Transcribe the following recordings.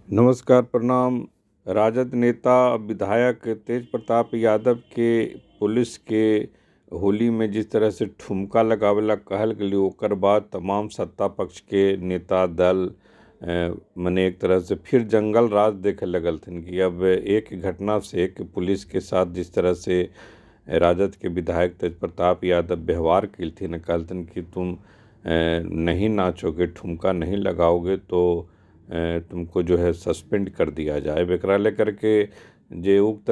नमस्कार प्रणाम। राजद नेता विधायक तेज प्रताप यादव के पुलिस के होली में जिस तरह से ठुमका लगावेला कहल गेलै, ओकर बाद तमाम सत्ता पक्ष के नेता दल मने एक तरह से फिर जंगल राज देखे लगलथिन कि अब एक घटना से एक पुलिस के साथ जिस तरह से राजद के विधायक तेज प्रताप यादव व्यवहार केलथिन, कहलथिन कि तुम नहीं नाचोगे, ठुमका नहीं लगाओगे तो तुमको जो है सस्पेंड कर दिया जाए। एकरा लेकर के जे उक्त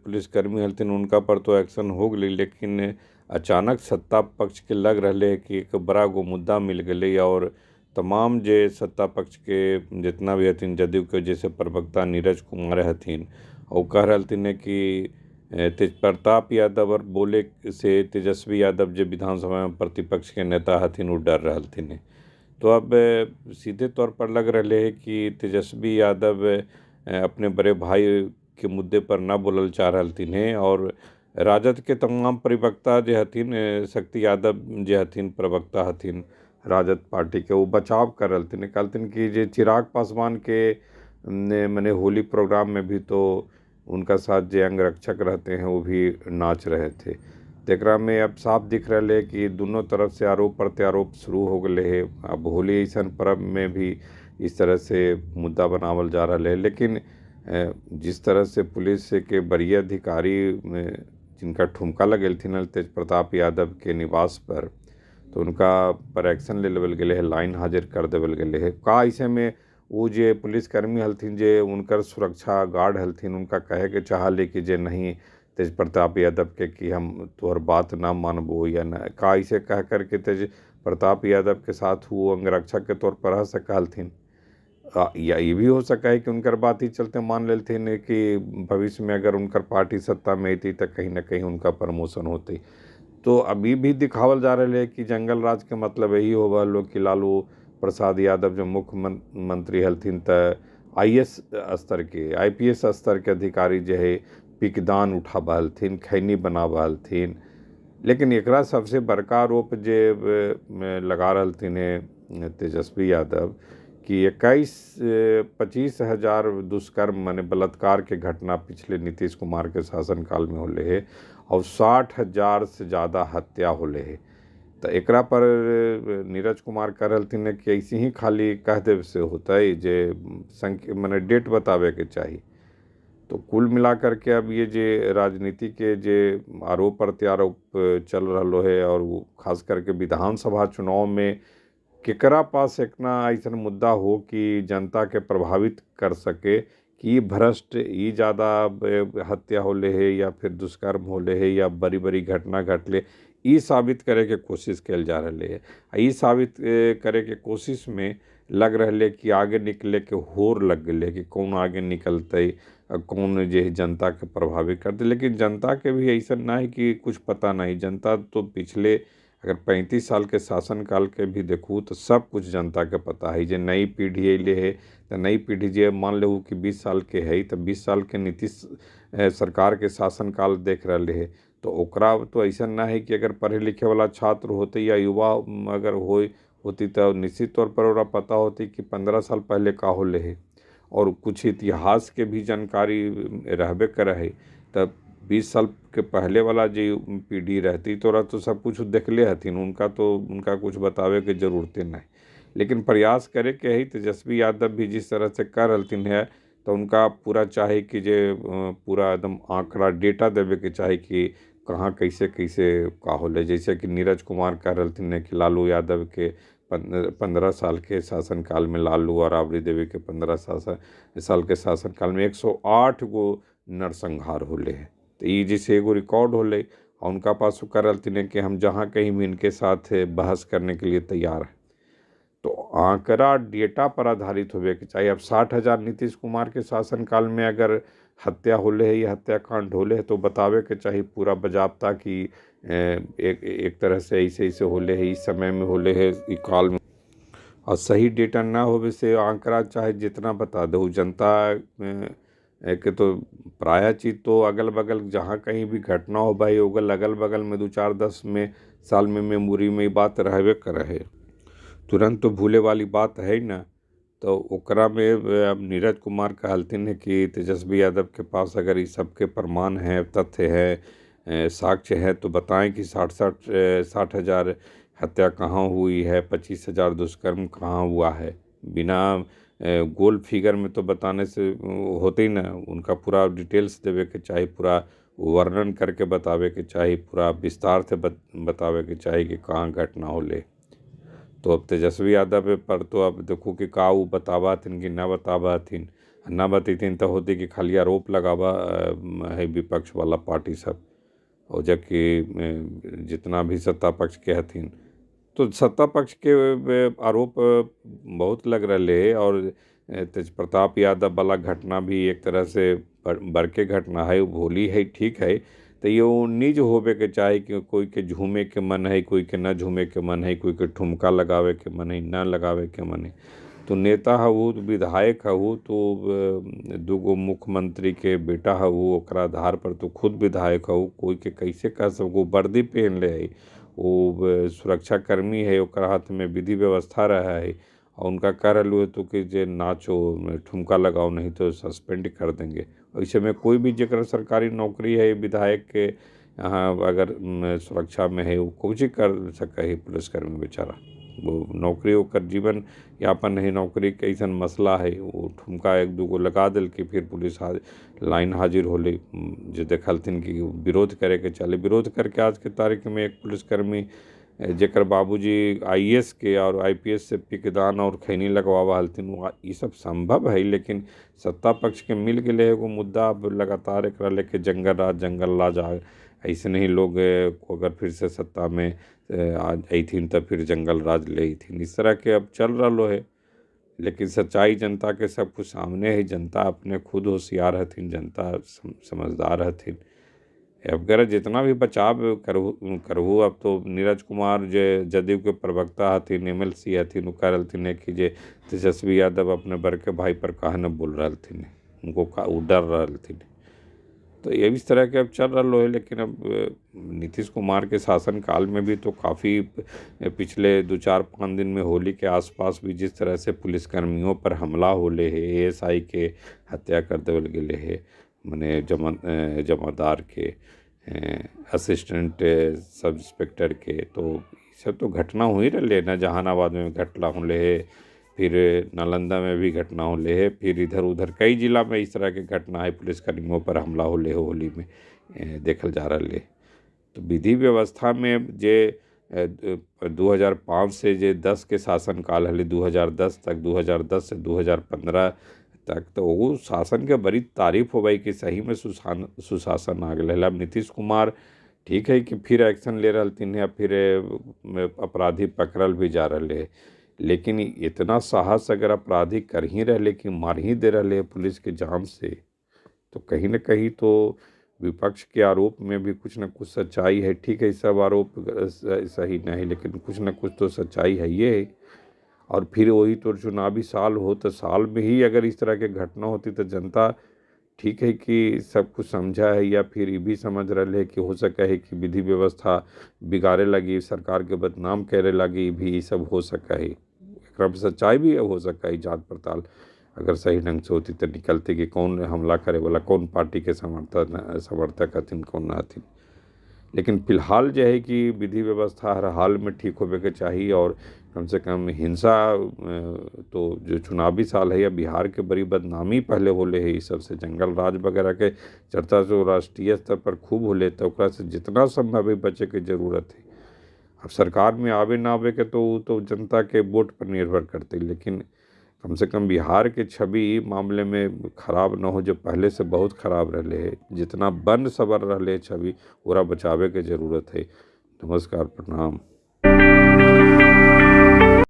पुलिसकर्मी हलथिन उनका पर तो एक्शन हो गई, लेकिन अचानक सत्ता पक्ष के लग रहा है कि एक बड़ा गो मुद्दा मिल गई और तमाम जे सत्ता पक्ष के जितना भी हथिन जदयू के जैसे प्रवक्ता नीरज कुमार हथिन और कह रहलथिन कि तेज प्रताप यादव और बोले से तेजस्वी यादव जो विधानसभा में प्रतिपक्ष के नेता हथिन वो डर रहलथिन। तो अब सीधे तौर पर लग रहा है कि तेजस्वी यादव अपने बड़े भाई के मुद्दे पर न बोलल चाह रहलथिन हैं और राजद के तमाम प्रवक्ता जे हथिन, शक्ति यादव जे हथिन प्रवक्ता हथिन राजद पार्टी के, वो बचाव कर रहलथिन, कहलथिन कि जे चिराग पासवान के मने होली प्रोग्राम में भी तो उनका साथ जे अंगरक्षक रहते हैं वो भी नाच रहे थे। एकरा में अब साफ दिख रहा है कि दोनों तरफ से आरोप प्रत्यारोप शुरू हो गए है। अब होली ऐसा पर्व में भी इस तरह से मुद्दा बनावल जा रहा है, लेकिन जिस तरह से पुलिस के बड़े अधिकारी जिनका ठुमका लगेलथिन तेज प्रताप यादव के निवास पर, तो उनका पर एक्शन ले लेवल गए है, लाइन हाजिर कर देवल गए है। का ऐसे में वो जे पुलिसकर्मी हलथिन, जे उनकर सुरक्षा गार्ड हलथिन, उनका कहे के चाहले कि जे नहीं तेज प्रताप यादव के कि हम तोहर बात ना मानबो या न, का ऐसे कह करके तेज प्रताप यादव के साथ वो अंगरक्षक के तौर पर रह सकलथिन। या ये भी हो सका है कि उनकर बात ही चलते मान लेलथिन कि भविष्य में अगर उनकर पार्टी सत्ता में अती तो कहीं ना कहीं उनका प्रमोशन होती। तो अभी भी दिखावल जा रहा है कि जंगल राज के मतलब यही होगा लोग कि लालू प्रसाद यादव जो मुख्यमंत्री हलथिन तो IS स्तर के IPS स्तर के अधिकारी जो है पिकदान उठाबा हलथिन, खैनी बनाबा हलथिन। लेकिन एकरा सबसे बड़का आरोप जे लगा रहलथिन है तेजस्वी यादव कि 21-25 हज़ार दुष्कर्म माने बलात्कार के घटना पिछले नीतीश कुमार के शासनकाल में होले है और 60,000 से ज़्यादा हत्या होले है। तो एकरा पर नीरज कुमार कह रहलथिन कि ऐसे ही खाली कह देव से होता है, जे संख्या माने डेट बतावे के चाहिए। तो कुल मिला करके अब ये जे राजनीति के जे आरोप प्रत्यारोप चल रहा है और वो खास करके विधानसभा चुनाव में केकरा पास इतना ऐसा मुद्दा हो कि जनता के प्रभावित कर सके कि भ्रष्ट ये ज़्यादा हत्या होले है या फिर दुष्कर्म होले है या बड़ी बड़ी घटना घटले, ये साबित करे के कोशिश कल जा रहा है। ये साबित करे के कोशिश में लग रहा है कि आगे निकले के होर लग गए कि कौन आगे निकलते, कौन जो है जनता के प्रभावित करते। लेकिन जनता के भी ऐसा ना है कि कुछ पता नहीं, जनता तो पिछले अगर 35 साल के शासनकाल के भी देखूँ तो सब कुछ जनता के पता है। जे नई पीढ़ी अले है तो नई पीढ़ी जे मान लेहू कि 20 साल के है तो 20 साल के नीतीश सरकार के शासनकाल देख रहे है, तो ओकरा तो ऐसा ना है कि अगर पढ़े लिखे वाला छात्र होते या युवा अगर होती तो निश्चित तौर पर ओकरा पता होती कि 15 साल पहले का होले है और कुछ इतिहास के भी जानकारी रहबे करे है। तब 20 साल के पहले वाला जो पीढ़ी रहती तो तो सब कुछ देखले हथिन, उनका तो उनका कुछ बतावे के जरूरते नहीं। लेकिन प्रयास करे के है तेजस्वी यादव भी जिस तरह से कर रहलथिन है तो उनका पूरा चाहे कि जे पूरा एकदम आंकड़ा डेटा देवे के चाहे कि कहाँ कैसे कैसे का होले। जैसे कि नीरज कुमार कह रहलथिन कि लालू यादव के 15 साल के शासनकाल में, लालू और राबड़ी देवी के 15 साल के शासनकाल में 108 गो नरसंहार होले है। तो ये जैसे एगो रिकॉर्ड होले और उनका पास वो कर रहलथिन कि हम जहाँ कहीं भी इनके साथ बहस करने के लिए तैयार हैं। तो आंकड़ा डेटा पर आधारित होवे के चाहिए। अब 60,000 नीतीश कुमार के शासनकाल में अगर हत्या होले है या हत्याकांड होले है तो बतावे के चाहिए पूरा बजाबता कि एक तरह से ऐसे ऐसे होले है, इस समय में होले है, इस काल में। और सही डेटा ना होवे से आंकड़ा चाहे जितना बता दो जनता के तो प्रायः चीज तो अगल बगल जहाँ कहीं भी घटना हो भाई अगल अगल बगल में 2-4-10 में साल में मेमोरी में बात रहबे करे, तुरंत तो भूले वाली बात है ना। तो ओकरा में अब नीरज कुमार कहलथिन कि तेजस्वी यादव के पास अगर इस सबके प्रमाण है, तथ्य है, साक्ष्य है तो बताएं कि 60,000 हत्या कहाँ हुई है, 25,000 दुष्कर्म कहाँ हुआ है। बिना गोल फिगर में तो बताने से होते ही ना, उनका पूरा डिटेल्स देवे के चाही, पूरा वर्णन करके बतावे के चाही, पूरा विस्तार से बतावे के चाही कि कहाँ घटना होले। तो अब तेजस्वी यादव पर तो अब देखो कि का वो बतावा हथिन कि ना बतावा हथिन, ना बतैथिन तो होती कि खाली आरोप लगावा है विपक्ष वाला पार्टी सब, और जबकि जितना भी सत्ता पक्ष के हथिन तो सत्ता पक्ष के आरोप बहुत लग रहे है। और तेज प्रताप यादव वाला घटना भी एक तरह से बड़के घटना है, होली है, ठीक है, तो ये निज होवे के चाही कि कोई के झूमे के मन है, कोई के न झूमे के मन है, कोई के ठुमका लगावे के मन है, न लगावे के मन है। तो नेता हूँ, विधायक हूँ, तो दूगो मुख्यमंत्री के बेटा हूँ, ओकरा आधार पर तो खुद विधायक हूँ, कोई के कैसे कह सकूँ। वर्दी पहन ले है, वो सुरक्षाकर्मी है, ओकरा हाथ में विधि व्यवस्था रहा है, और उनका कह रहा है तो कि जे नाचो ठुमका लगाओ नहीं तो सस्पेंड कर देंगे। ऐसे में कोई भी जेकर सरकारी नौकरी है, विधायक के यहाँ अगर सुरक्षा में है, वो कुछ ही कर सके है पुलिसकर्मी बेचारा, वो नौकरी ओकर जीवन यापन है, नौकरी के ऐसा मसला है, वो ठुमका एक दूगो लगा दिल कि फिर पुलिस लाइन हाजिर होले, जे देखलथिन कि विरोध करे के चले। विरोध करके आज के तारीख में एक पुलिसकर्मी जेकर बाबूजी IAS के और IPS से पिकदान और खैनी लगवावा हलथिन, वहाँ ये सब संभव है। लेकिन सत्ता पक्ष के मिल गए एगो मुद्दा, अब लगातार एकरा लेके जंगल राज आ ऐसे नहीं लोग अगर फिर से सत्ता में अथिन तो फिर जंगल राज ले अथिन, इस तरह के अब चल रहा है। लेकिन सच्चाई जनता के सब कुछ सामने है, जनता अपने खुद होशियार हथिन, जनता समझदार हथिन। अब अगर जितना भी बचाव करहु, अब तो नीरज कुमार जे जदयू के प्रवक्ता हथिन, MLC हथिन, वो कह रहलथिन कि जे तेजस्वी यादव अपने बड़के भाई पर काहे न बोल रहलथिन, उनको का वो डर रहलथिन। तो ये इस तरह के अब चल रहा है। लेकिन अब नीतीश कुमार के शासनकाल में भी तो काफ़ी पिछले 2-4-5 दिन में होली के आसपास भी जिस तरह से पुलिसकर्मियों पर हमला होले है, ASI के हत्या कर देवल गेले है, मने जमादार के, असिस्टेंट सब इंस्पेक्टर के, तो सब तो घटना हुई रही ना। जहानाबाद में घटना होले है, फिर नालंदा में भी घटना होले है, फिर इधर उधर कई जिला में इस तरह के घटना है, पुलिसकर्मियों पर हमला होले है होली में देखल जा रहा है। तो विधि व्यवस्था में जे 2005 से जे 10 के शासनकाल हले, 2010 तक, 2010 से 2015 तक, तो वो शासन के बड़ी तारीफ हो गई कि सही में सुशासन आ गया। अब नीतीश कुमार ठीक है कि फिर एक्शन ले रहलथिन है, फिर अपराधी पकड़ल भी जा रहे है, लेकिन इतना साहस अगर अपराधी कर ही रहे कि मार ही दे रहे पुलिस के जान से, तो कहीं ना कहीं तो विपक्ष के आरोप में भी कुछ ना कुछ सच्चाई है। ठीक है, सब आरोप सही नहीं, लेकिन कुछ ना कुछ तो सच्चाई है ये। और फिर वही तो चुनावी साल हो तो साल में ही अगर इस तरह के घटना होती तो जनता ठीक है कि सब कुछ समझा है, या फिर ये भी समझ रहे है कि हो सका है कि विधि व्यवस्था बिगाड़े लगी, सरकार के बदनाम करे लगी, भी ये सब हो सका है, एकरा में सच्चाई भी हो सका है। जांच पड़ताल अगर सही ढंग से होती तो निकलती कि कौन हमला करे वाला, कौन पार्टी के समर्थक हथिन, कौन ना हथिन। लेकिन फिलहाल जो है कि विधि व्यवस्था हर हाल में ठीक होवे के चाहिए, और कम से कम हिंसा तो जो चुनावी साल है या बिहार के बड़ी बदनामी पहले होले है, इस सबसे जंगल राज वगैरह के चर्चा जो राष्ट्रीय स्तर पर खूब होले, तो ओकरा से जितना संभव है बचे के जरूरत है। अब सरकार में आवे ना आवे के तो जनता के वोट पर निर्भर करते, लेकिन कम से कम बिहार के छवि मामले में खराब न हो, जो पहले से बहुत खराब रहे है, जितना बन सबर रहे छवि ओरा बचावे के जरूरत है। नमस्कार, प्रणाम।